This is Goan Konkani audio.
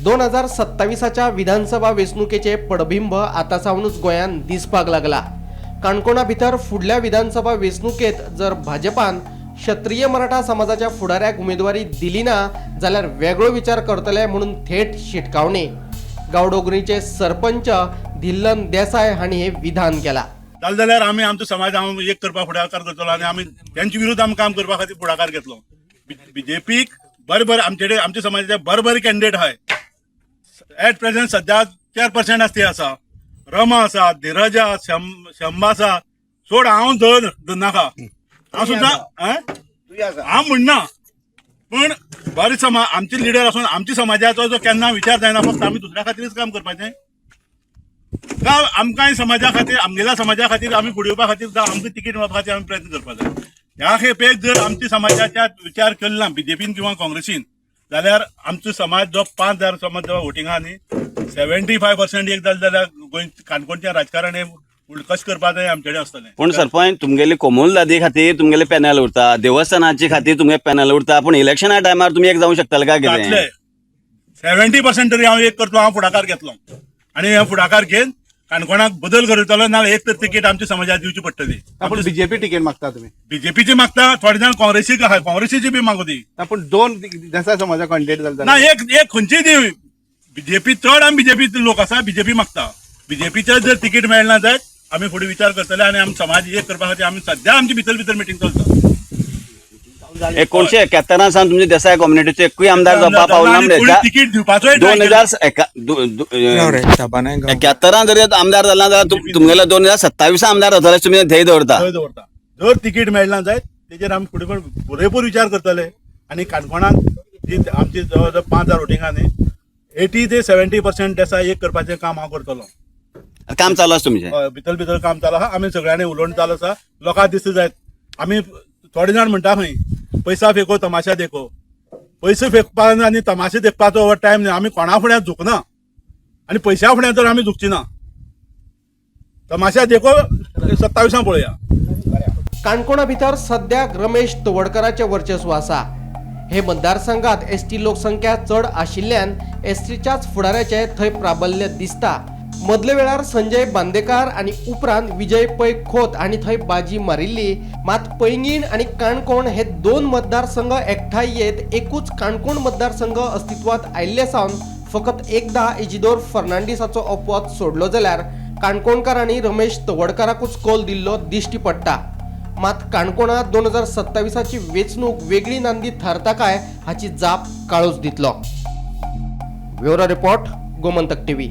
2027च्या विधानसभा वेंचणुकेचे पडबिंब आतां सावनूच गोंयांत दिसपाक लागला. काणकोणा भितर फुडल्या विधानसभा वेंचणुकेत जर भाजपान क्षत्रिय मराठा समाजाच्या फुडाऱ्याक उमेदवारी दिली ना जाल्यार वेगळो विचार करतले म्हणून थेट शिटकावणी गांवडोंगरीचे सरपंच धिल्लन देसाय हांणी हे विधान केलां. जालें जाल्यार आमी आमचो समाज हांव एक करपाक फुडाकार करतलो आनी आमी तेंचे विरुद्ध आमी काम करपा खातीर फुडाकार घेतलो. बीजेपीक बरे बरे आमचे कडेन आमच्या समाजाचे बरे बरे कॅन्डिडेट आहाय. एट प्रेझेंट सद्या 4% आसा ती आसा, रमा आसा, धीरज आसा, शंबा आसा. सोड हांव धर नाका हांव सुद्दां हांव म्हणना, पूण बरे समाज आमचे लिडर आसून आमच्या समाजाचो जो केन्ना विचार जायना, फक्त आमी दुसऱ्या खातीरच काम करपाचें का आमकांय समाजा खातीर, आमगेल्या समाजा खातीर आमी फुडें येवपा खातीर जावं आमकां तिकीट मेळपा खातीर आमी प्रयत्न करपाक जाय. ह्या खेपेक जर आमच्या समाजाच्या विचार केलो ना बीजेपीन किंवा काँग्रेसीन जाल्यार आमचो समाज जो 5000 समाज जो वोटिंगा न्ही 75% एक जालें जाल्यार गोंय काणकोणचें राजकारण हें कशें करपा जाय आमचे कडेन आसतलें. पूण सरपंच, तुमगेली कोमुलदादी खातीर तुमगेले पॅनल उरता, देवस्थानाचे खातीर तुमगे पॅनल उरता, पूण इलेक्शना टायमार तुमी एक जावंक शकतले काय कितें? जातले 70% तरी हांव एक करतलो. हांव फुडाकार घेतलो आनी हे फुडाकार घेवन काणकोणाक बदल करतलो ना एक तर तिकीट आमच्या समाजाक दिवची पडटली. पूण बीजेपी तिकेट मागता तुमी? बीजेपीची मागता, थोडे जाण काँग्रेसीक आहाय, काँग्रेसीची बी मागू ती. ना, पूण दोन देसाय समाजा कॉन्टेक्ट जाले. ना, एक एक खंयची दी बीजेपी चड आमी बीजेपी लोक आसा, बीजेपी मागता. बीजेपीचे जर तिकीट मेळना जायत आमी फुडें विचार करतले आनी आमी समाज एक करपा खातीर आमी सद्या आमची भितर भितर मिटींग चलता. 1971 सावन तुमचे देसाय कम्युनिटीचे एकूय आमदार जावपाक पावना. आनी फुडें तिकीट दिवपाचोय try दोन केला. हजार 71 जरी आमदार जाला जाल्यार तुमगेले 2027 आमदार जातले, तुमी ध्येय दवरता. थंय दवरता. जर तिकीट मेळना जायत तेजेर आमी फुडें पण पुरेपूर विचार करतले आनी काणकोणांत जी आमची जवळ जवळ 5000 वोटिंगां न्ही 80 ते 70% देसाय एक करपाचें काम हांव करतलो. काम चालू आसा तुमचें? हय, भितर भितर काम चालू आहा. आमी सगळ्यांनी उलोवण चालू आसा. लोकांक दिसता जायत आमी थोडे जाण म्हणटा खंय पैसा फेको तमाशा देखो. पयशे फेकपाक आनी तमाशे देखपाचो हो टायम न्ही. आमी कोणा फुड्यान झुकना आनी पयशा फुड्यान तर आमी झुकची ना. तमाशा देखो 27 पळोवया. काणकोणा भितर सद्याक रमेश तवडकाराचें वर्चस्व आसा. हे मतदारसंघात एसटी लोकसंख्या चड आशिल्ल्यान एसटीच्याच फुडाऱ्याचें थंय प्राबल्य दिसता. मदल्या वेळार संजय बांदेकार आनी उपरांत विजय पै खोत हांणी थंय बाजी मारिल्ली. मात पैंगीण आनी काणकोण हे दोन मतदारसंघ एकठांय येत एकूच काणकोण मतदारसंघ अस्तित्वांत आयिल्ले सावन फकत एकदां इजिदोर फर्नांडीसाचो अपवाद सोडलो जाल्यार काणकोणकारांनी रमेश तवडकाराकूच कौल दिल्लो दिश्टी पडटा. मात काणकोणांत 2027ची वेंचणूक वेगळी नांदी थारता काय हाची जाप काळूच दितलो. Bureau report, Gomantak TV.